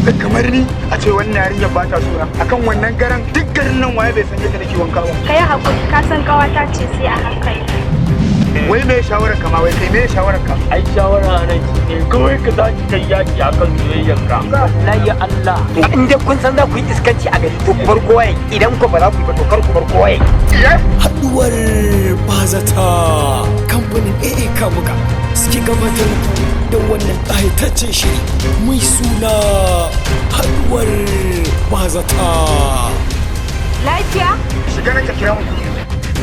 Yanzu kamar ni, a ce wannan yarinyar ba ta sona akan wannan garan, duk garin nan waye bai san yadda nake wanka ba? Ka yi haƙuri, ka san ƙawata ce, sai a hankali. Wai me shawarar ka ma? Wai kai, me shawarar ka? Ai shawara nan shine kawai ka tashi kai yaki akan soyayyarka. Wallahi Allah, in dai kun san za ku yi iskanci a gari, to ku bar kowa yayi. Idan ku ba za ku yi ba, to kar ku bar kowa yayi. Haduwar Bazata. Kamfanin AA Kabuga suke gabatar muku da wannan ƙayataccen shiri mai suna Haduwar Bazata. Lafiya? Shiga na, ka kira mu.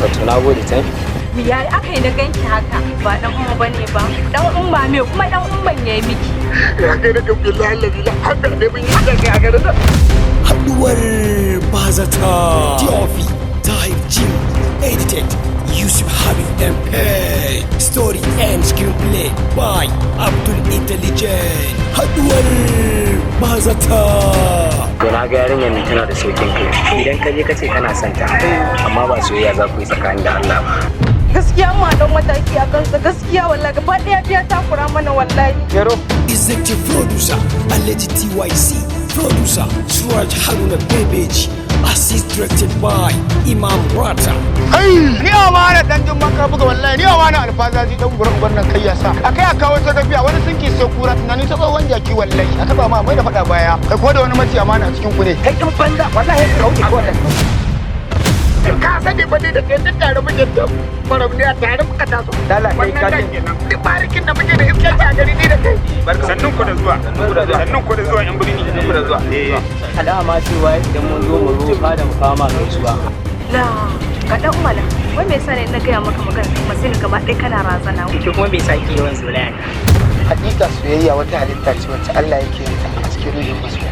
Wato na gode, thank you. Ya aka yi na ganki haka? Ba dan umma bane ba? Dan umma me kuma dan umman yayi miki? Ya kai da billahi la haka ne mun yi da kai a garin nan. Haduwar Bazata. Diofi Tahir Jim. Edited Yusuf Habib MP. Story and screenplay by Abdul Intelligent. Haduwar Bazata. To, na ga yarinyar nan tana da saukin kai. Idan ka je ka ce kana son ta, amma ba soyayya za ku yi tsakanin da Allah ba. Gaskiya mu dan mataki a kansa, gaskiya wallahi gaba ɗaya biya takura mana wallahi. Yaro. Executive Producer Alhaji TYC. Producer Suraj Haruna Bebeji. Assist directed by Imam Rata. Kai, ni amana dan jin maka buga wallahi, ni amana alfazazi dan gurin wannan kai yasa akai aka wata gafiya wani sinki sai kura tunani ta tsohon jaki. Wallahi a taba ma mai da fada baya. Kai, ko da wani mace amana a cikin ku ne? Kai in banza, wallahi ka wuce ka wannan. Ka sani ba ne da kai duk tare muke da faramniya, tare muka taso. Dala kai ka wannan kenan, duk barikin da muke da iskanci a gari, ni da kai. Sannun ku da zuwa, sannun ku da zuwa yan birni. Ku da zuwa. Alama cewa idan mun zo mu zo fada mu kawo ma gaisuwa. La ka dan mana, wai me yasa ne na gaya maka magana kuma sai gaba ɗaya kana razana? Ke kuma bai sa ki yawan zolaya ne? Hakika soyayya wata halitta ce wacce Allah yake yin ta a cikin ruhin masoya.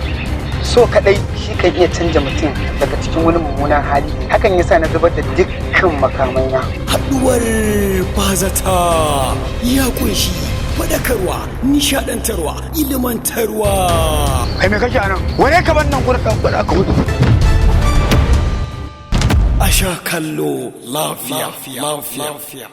So kadai shi kan iya canja mutum daga cikin wani mummunan hali. Hakan yasa na zubar da dukkan makamaina. Haduwar Bazata ya kunshi faɗakarwa, nishadantarwa, ilimantarwa. Kai, me kake anan? Wane ka ban nan gurin dan gwada ka hudu. A sha kallo lafiya. Lafiya.